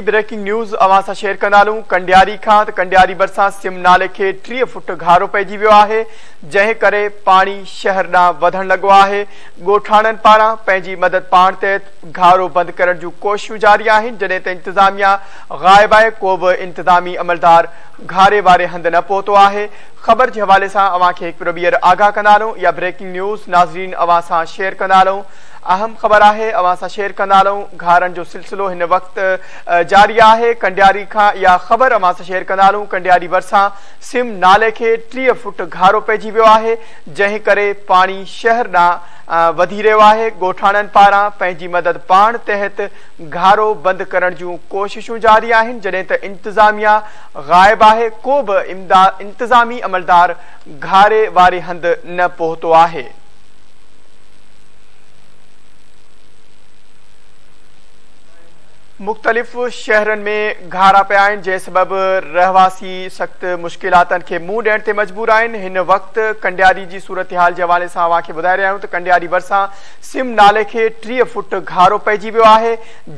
Breaking news اوهان سان share ڪندا هلون ڪنڊياري کان ته ڪنڊياري ڀرسان سم نالي کي 30 فوٽ گهارو پئجي ويو آهي، جنهن ڪري پاڻي شهر ڏانهن وڌڻ لڳو آهي. ڳوٺاڻن پاران پنهنجي مدد پاڻ تحت گهارو بند ڪرڻ جون ڪوششون جاري آهن، جڏهن ته انتظاميا غائب آهي، ڪو به انتظامي عملدار گهاري واري هنڌ نه پهتو آهي. خبر جي حوالي سان اوهان کي هڪ ڀيرو ٻيهر آگاهه ڪندا هلون. اها بريڪنگ نيوز ناظرين اوهان سان شيئر ڪندا هلون. اهم خبر آهي اوهان سان شيئر ڪندا هلون. گهارن جو سلسلو هن وقت جاري آهي. ڪنڊياري کان اها خبر اوهان سان شيئر ڪندا هلون. ڪنڊياري ڀرسان سم نالي کي 30 فوٽ گهارو پئجي ويو آهي، جنهن ڪري پاڻي شهر ڏانهن وڌي رهيو آهي. ڳوٺاڻن پاران پنهنجي مدد پاڻ تحت گهارو بند ڪرڻ جون ڪوششون جاري آهن، جڏهن ته انتظاميا غائب آهي، ڪو به انتظامي عملدار گهاري واري هنڌ نه پهتو آهي. مختلف شهرن ۾ گهارا پيا آهن، جنهن سبب رهواسي سخت مشڪلاتن کي منهن ڏيڻ تي مجبور آهن. هن وقت ڪنڊياري جي صورتحال جي حوالي سان اوهان کي ٻڌائي رهيا آهيون ته ڪنڊياري ڀرسان سم نالي کي 30 فوٽ گهارو پئجي ويو آهي،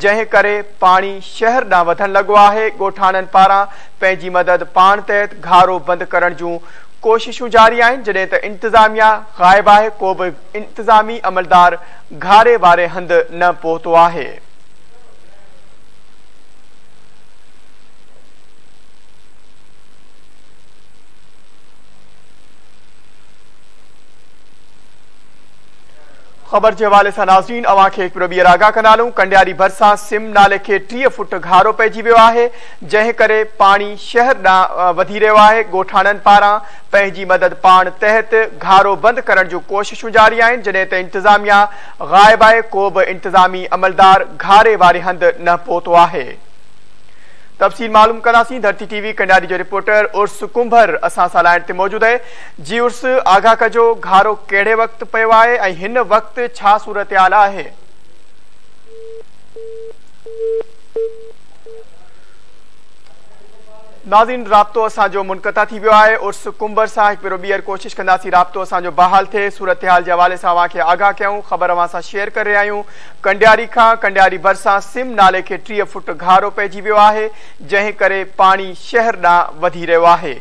جنهن ڪري پاڻي شهر ڏانهن وڌڻ لڳو آهي. ڳوٺاڻن پاران پنهنجي مدد پاڻ تحت گهارو بند ڪرڻ جون ڪوششون جاري آهن، جڏهن ته انتظاميا غائب آهي، ڪو به انتظامي عملدار گهاري واري هنڌ نه پهتو آهي. خبر جي حوالي سان ناظرين اوهان کي هڪ ڀيرو ٻيهر آگاهه ڪندا هلون. ڪنڊياري ڀرسان سم نالي کي 30 فوٽ گهارو پئجي ويو آهي، جنهن ڪري پاڻي شهر ڏانهن وڌي رهيو آهي. ڳوٺاڻن پاران پنهنجي مدد پاڻ تحت گهارو بند ڪرڻ جون ڪوششون جاري آهن، جڏهن ته انتظاميا غائب آهي، ڪو به انتظامي عملدار گهاري واري هنڌ نه پهتو آهي. تفصيل معلوم ڪنداسين، ڌرتي ٽي وي ڪنڊياري جو رپورٽر عرس ڪنڀر اسان سان لائين تي موجود آهي. جي عرس، آگاهه ڪجو، گهارو ڪهڙي وقت پيو آهي ۽ هن وقت ڇا صورتحال آهي؟ ناظرين رابطو اسان جو منقطع ٿي ويو آهي، عرس ڪنڀر سان هڪ ڀيرو ٻيهر ڪوشش ڪنداسين رابطو اسان جو بحال ٿئي، صورتحال جي حوالي سان اوهان کي آگاهه ڪيون، خبر اوهان سان شيئر ڪري رهيا آهيون ڪنڊياري کان، ڪنڊياري ڀرسان سم نالي کي 30 فوٽ گهارو پئجي ويو آهي، جنهن ڪري پاڻي شهر ڏانهن وڌي رهيو آهي.